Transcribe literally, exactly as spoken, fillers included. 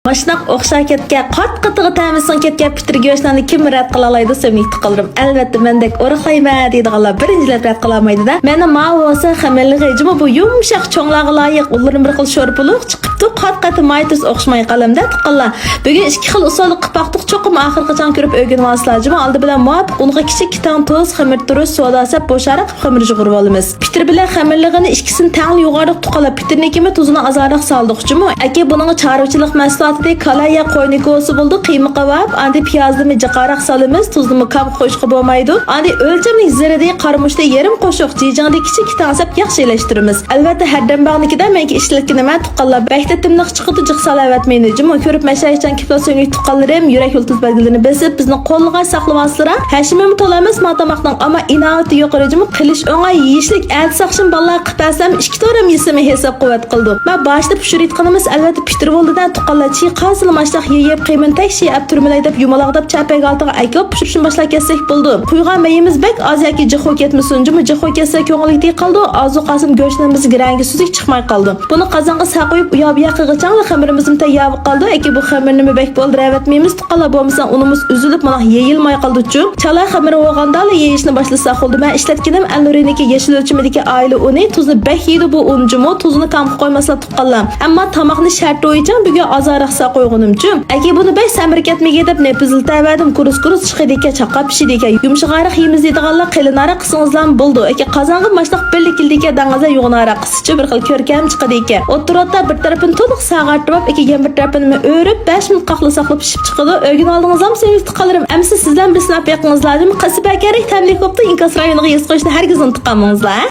ماشۇنداق ئوخشاپ كەتكەن، قات-قېتىغا تەمى سىڭىپ كەتكەن پىتىر گۆشلەرنى كىم رەت قىلالايدۇ، سۆمۈك تۇغقانلىرىم؟ ئەلۋەتتە، مەندەك ئورۇقلايمەن دەيدىغانلار بىرىنچىلەپ رەت قىلالمايدۇ-دە. مانا ماۋۇ بولسا خەمىرلىك جۇمۇ، بۇ يۇمشاق چوڭلارغا لايىق، ئۇلىرىمۇ بىر خىل شورپىلىق چىقىپتۇ، قات-قېتى ماي تۇز ئوخشىماي قالامدە تۇغقانلار. بۈگۈن ئىككى خىل ئۇسۇلدا قىلىپ باقتۇق، چوقۇم ئاخىرغىچە كۆرۈپ ئۆگىنىۋالسىلەر جۇمۇ. ئالدى بىلەن مۇۋاپىق ئۇنغا كىچىك كىتان تۇز، خېمىر تۇرۇش، سودا سەپ بوشاراق خېمىر يۇغۇرۇۋالىمىز. پىتىر بىلەن خەمىرلىغىنى ئىككىسىنى تەڭلا يۇغاردۇق تۇغقانلار. پىتىرنىڭكىمۇ تۇزىنى ئازراق سالدۇق جۇمۇ. ئەكى بۇنىڭغا چارۋىچىلىق مەھسۇلاتىدىن كالا يا قوينى كوسا بولدى، قىيما قىلىپ، ئاندىن پىيازنىمۇ جىقراق سالىمىز، تۇزنىمۇ كەم قوشقا بولمايدۇ. ئاندىن ئۆلچەملىك زىرىدى، قارىمۇچنى يېرىم قوشۇق، جىجىڭدىن كىچىك كىتان سەپ ياخشى ئېلىشتۇرىمىز. ئەلۋەتتە، ھەردەم باغنىڭكىدە مەنكى ئىشلەتكىنىمەن تۇغقانلار. بەكتە تېملىق چىقىدۇ، جىق سالاۋەتمەينى جۇمۇ. كۆرۈپ مەشەيچان كېپىلا سۆڭۈك تۇغقانلىرىم، يۈرەك يۇلتۇز بەلگىلىرىنى بېسىپ، بىزنى قوللىغاچ ساقلىۋالسىلەر. ھەشىمىمۇ تولا ئەمەس ما تاماقنىڭ، ئەمما ئىناۋىتى يۇقىرى جۇمۇ، قىلىش ئوڭاي، يېيىشلىك. ئەتىسى ئاخشىمى بالىلارغا قىلىپ بەرسەم، ئىككى تورام يېسىمۇ ھېساب قۇۋۋەت قىلىدۇ. مەن باشتا پىشۇرۇۋېتىۋاتقىنىمىز ئەلۋەتتە پىتىر بولدى-دە تۇغقانلار، چىقىپ قالسىلا ماشۇنداق يېيىپ، قىيمىنى تەكشى ئەپ تۈرمىلەي دەپ يۇمىلاق دەپ چەپەگە ئالتىغا ئەكىلىپ پىشۇرۇشنى باشلاپ كەتسەك بولدى. قۇيغان مېيىمىز بەك ئاز ياكى جىق بولۇپ كەتمىسۇن جۇمۇ، جىق بولۇپ كەتسە كۆڭۈلگە تېگىپ قالىدۇ. ئازۇ قالسىمۇ گۆشنىڭ بىزگە رەڭگى سۈزۈك چىقماي قالىدۇ. بۇنى قازانغا ساقىيىپ، ئۇيا-بۇيا قىلغىچە خېمىرىمىزمۇ تەييار بولۇپ قالىدۇ. ئەكى بۇ خېمىرنىمۇ بەك بولدۇرۇۋەتمەيمىز تۇغقانلار، بولمىسا ئۇنىمىز ئۈزۈلۈپ مانا يېيىلماي قالىدۇچۇ. چالا خېمىرى بولغاندىلا يېيىشنى باشلىساق بولدى. مەن ئىشلەتكىنىم ئەلنۇرىنىڭكى يېشىل ئۆلچىمىدىكى ئائىلە ئۇنى، تۇزنى بەك يەيدۇ بۇ ئۇن جۇمۇ، تۇزىنى كەم قىلىپ قويماسلار تۇغقانلار. ئەمما تاماقنى شەرت بويىچە بۈگۈن ئازراقراق قويغىنىمچۇ. ئەكى بۇنى بەك سەمرىپ كەتمىگەي دەپ نېپىزلىتىۋەردىم، كۇرۇس-كۇرۇس چىقىدىكەن، چاققاپ پىشىدىكەن. يۇمشىغانراق يېمىز دەيدىغانلار قېلىنراق قىلسىڭىزلارمۇ بولىدۇ. ئەكى قازانغا ماشۇنداق بىرلا كېلىدىكەن دەڭىزلەر يۇغىنىراق قىلسىچۇ، بىر خىل كۆركەم چىقىدىكەن. ئوتتۇرا ئوتتا بىر تەرىپىنى تولۇق ساغارتىۋاپ، ئەكى يەنە بىر تەرىپىنى ئۆرۈپ، بەش مىنۇت قاقلىساقلا پىشىپ چىقىدۇ. ئۆگىنىۋالدىڭىزلارمۇ سۆيۈملۈك تۇغقانلىرىم؟ ئەمسە سىزلەرمۇ بىر سىناپ بېقىڭىزلار جۇمۇ. قىلسا بەكرەك تەملىك بوپتۇ، ئىنكاس رايونىغا يېزىپ قويۇشنى ھەرگىز ئۇنتۇپ قالمىڭىزلار.